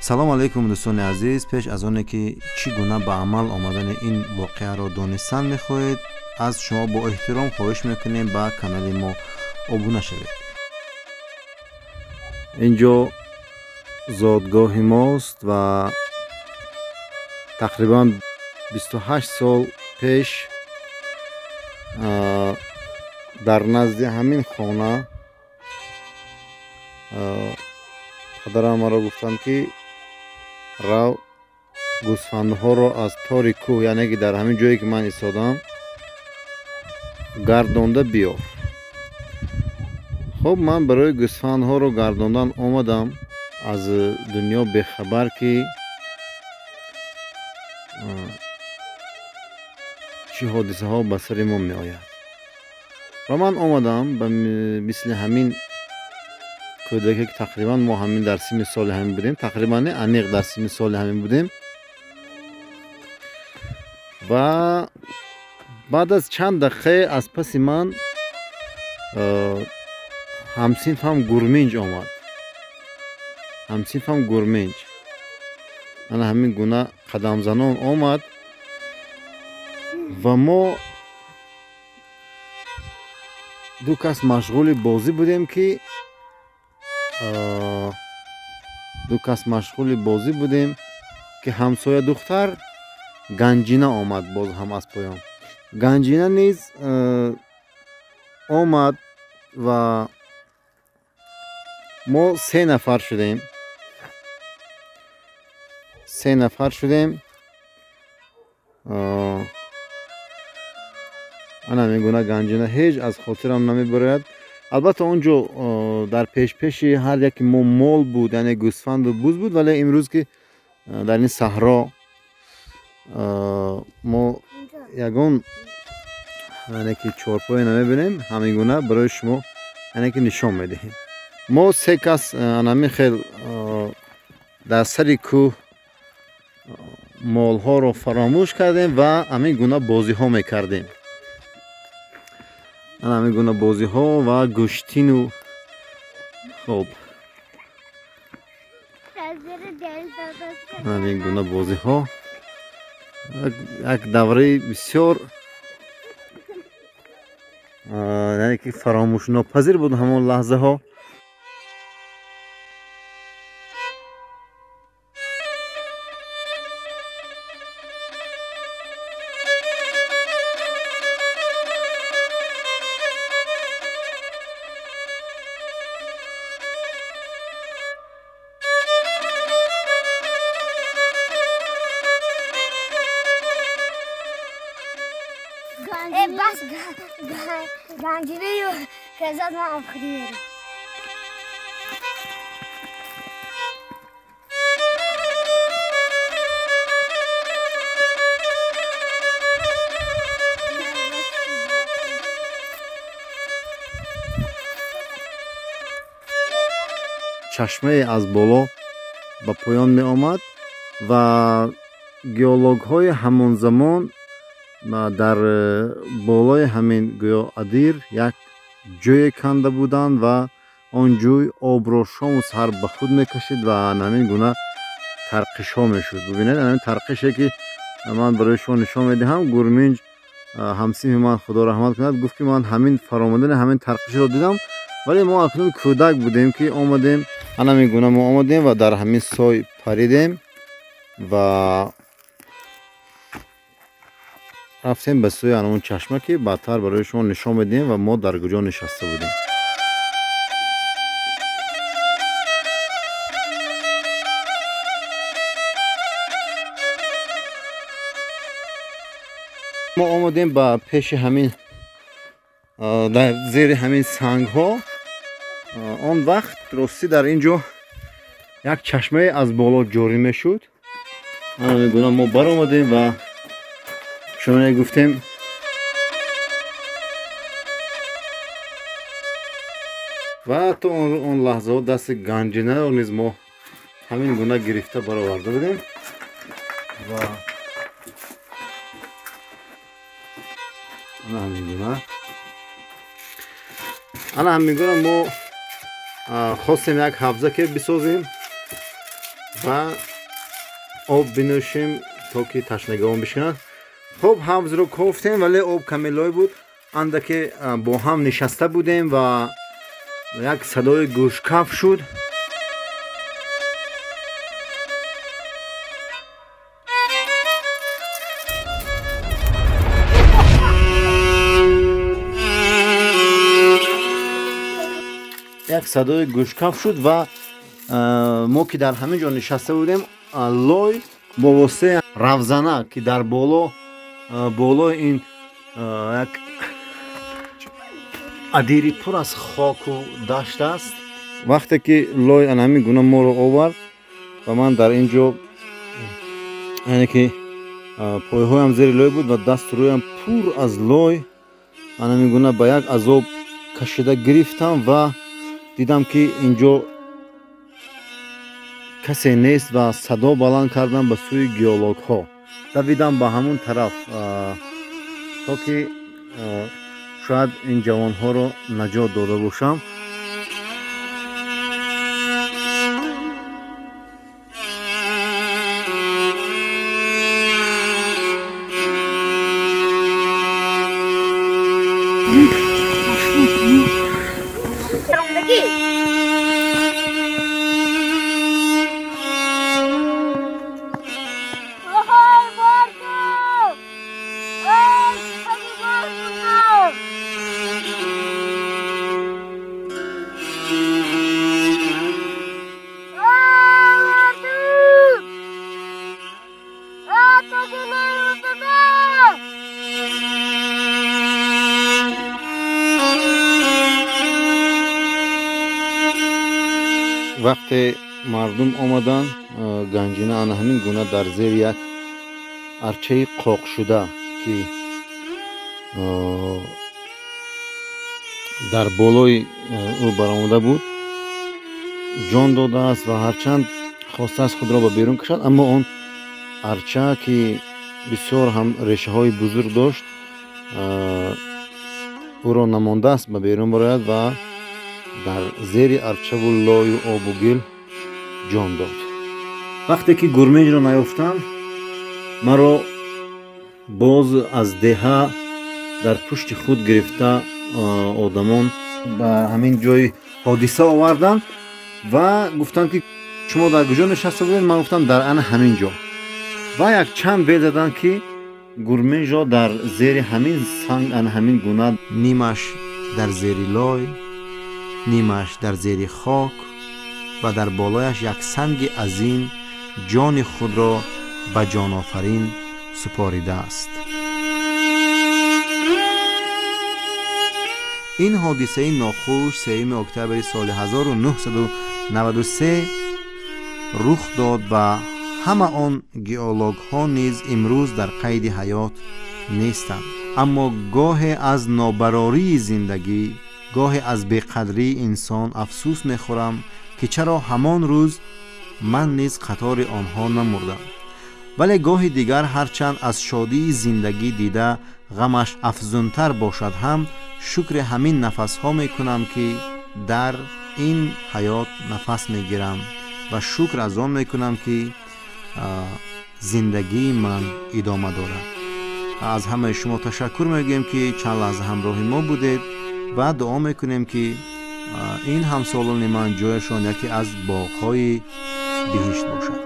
Салом алейкум, дӯстони азиз. Пеш аз оне ки чӣ гуна ба амал омадани ин воқеаро донистан мехоҳед, аз шумо бо эҳтиром хоҳиш мекунем ба канали мо обуна шавед. Инҷо зодгоҳи мост ва тақрибан 28 сол пеш дар назди ҳамин хона падарам маро гуфтанд, ки рав гӯсфандҳоро аз тори кӯҳ, яъне ки дар ҳамин ҷое ки ман истодам, гардонда биёр. Хуб, ман барои гӯсфандҳоро гардондан омадам, аз дунё бехабар, ки чӣ ҳодисаҳо ба сари мо меояд. Ва ман омадам ба мисли ҳамин кӯдаке, ки тақрибан мо ҳамин дар синни соли ҳамин будем, тақрибан не, аниқ дар синни соли ҳамин будем. Ва баъд аз чанд дақиқае аз паси ман ҳамсинфам Гурминҷ омад. Ҳамсинфам Гурминҷ ана ҳамин гуна қадамзанон омад ва мо ду кас машғули бозӣ будем, ки ду кас машғули бозӣ будем, ки ҳамсоя духтар Ганҷина омад. Боз ҳам аз поён Ганҷина низ омад ва мо се нафар шудем. Се нафар шудем. Ана ҳамин гуна Ганҷина ҳеҷ аз хотирам намебарояд. Албатта, он ҷо дар пешпеши ҳар яке мо мол буд, яъне гӯсфанду буз буд, вале имрӯз ки дар ин саҳро мо ягон, яъне ки чорпое намебинем, ҳамин гуна барои шумо, яъне ки нишон медиҳем. Мо се кас ҳамин хел дар сари кӯҳ молҳоро фаромӯш кардем ва ҳамин гуна бозиҳо мекардем. Ҳамин гуна бозиҳо ва гӯштину хоб, ҳамин гуна бозиҳо як давраи бисёр, яъне ки фаромӯшнопазир буд ҳамон лаҳзаҳо. Бас Ганҷинаю Шерзод ман обхӯрӣ мерем. Чашмае аз боло ба поён меомад ва геологҳои ҳамон замон дар болои ҳамин гӯё адир як ҷӯе канда буданд ва он ҷӯй обро шому саҳар ба худ мекашид ва ҳамин гуна тарқишҳо мешуд. Бубинед, ҳамин тарқише ки ман барои шумо нишон медиҳам, Гурминҷ ҳамсинфи ман, худо раҳмат кунад, гуфт, ки ман ҳамин фаромадани ҳамин тарқишро дидам, вале мо акнун кӯдак будем, ки омадем. Ҳамин гуна мо омадем ва дар ҳамин сой паридем ва рафтем ба сӯи ҳамон чашма, ки баъдтар барои шумо нишон медиҳем ва мо дар куҷо нишаста будем. Мо омадем ба пеши ҳамин, дар зери ҳамин сангҳо. Он вақт ростӣ дар ин ҷо як чашмае аз боло ҷорӣ мешуд. Ҳамин гуна мо баромадем ва чуноне гуфтем, ва то он лаҳзаҳо дасти Ганҷинаро низ мо ҳамин гуна гирифта бароварда будем ва ана ҳамин гуна, ана ҳамин гуна мо хостем як ҳавзаке бисозем. ва об бинӯшем, то ки ташнагиҳо бишканад. Хуб, ҳавзро кофтем, вале об каме лой буд. Андаке бо ҳам нишаста будем ва як садои гӯшкаф шуд. Як садои гӯшкаф шуд ва мо ки дар ҳамин ҷо нишаста будем, лой бо воситаи равзана, ки дар болои ин як адири пур аз хоку дашт аст. Вақте ки лой ана ҳамин гуна моро овард ва ман дар ин ҷо, яъне ки пойҳоям зери лой буд ва дасту рӯям пур аз лой, ана ҳамин гуна ба як азоб кашида гирифтам ва дидам, ки ин ҷо касе нест ва садо баланд кардам ба сӯи геологҳо. Давидам ба ҳамун тараф, то ки шояд ин ҷавонҳоро наҷот дода бошам. Вақте мардум омаданд, ганҷина ана ҳамин гуна дар зери як арчаи қоқшуда, ки дар болои ӯ баромада буд, ҷон додааст ва ҳарчанд хостааст худро ба берун кашад, аммо он арча, ки бисёр ҳам решаҳои бузург дошт, ӯро намондааст ба берун барояд ва дар зери арчаву лою обу гил ҷон дод. Вақте ки гурмеҷро наёфтам, маро боз аз деҳа дар пушти худ гирифта одамон ба ҳамин ҷои ҳодиса оварданд ва гуфтанд, ки шумо дар куҷо нишаста будед? Ман гуфтам, дар ана ҳамин ҷо. Ва якчанд вел заданд, ки гурмеҷро дар зери ҳамин санг ана ҳамин гуна, нимаш дар зери лой, нимаш дар зери хок ва дар болояш як санги азим, ҷони худро ба ҷонофарин супоридааст. Ин ҳодисаи нохуш 3 октябри соли 1993 рух дод ва ҳама он геологҳо низ имрӯз дар қайди ҳаёт нестанд. Аммо гоҳе аз нобарории зиндагӣ, гоҳе аз беқадрии инсон афсӯс мехӯрам, ки чаро ҳамон рӯз ман низ қатори онҳо намурдам. Вале гоҳи дигар, ҳарчанд аз шодии зиндагӣ дида ғамаш афзунтар бошад ҳам, шукри ҳамин нафасҳо мекунам, ки дар ин ҳаёт нафас мегирам ва шукр аз он мекунам, ки зиндагии ман идома дорад. Аз ҳамаи шумо ташаккур мегӯем, ки чанд лаҳза ҳамроҳи мо будед ва дуо мекунем, ки ин ҳамсолони ман ҷояшон яке аз боғҳои биҳишт бошад.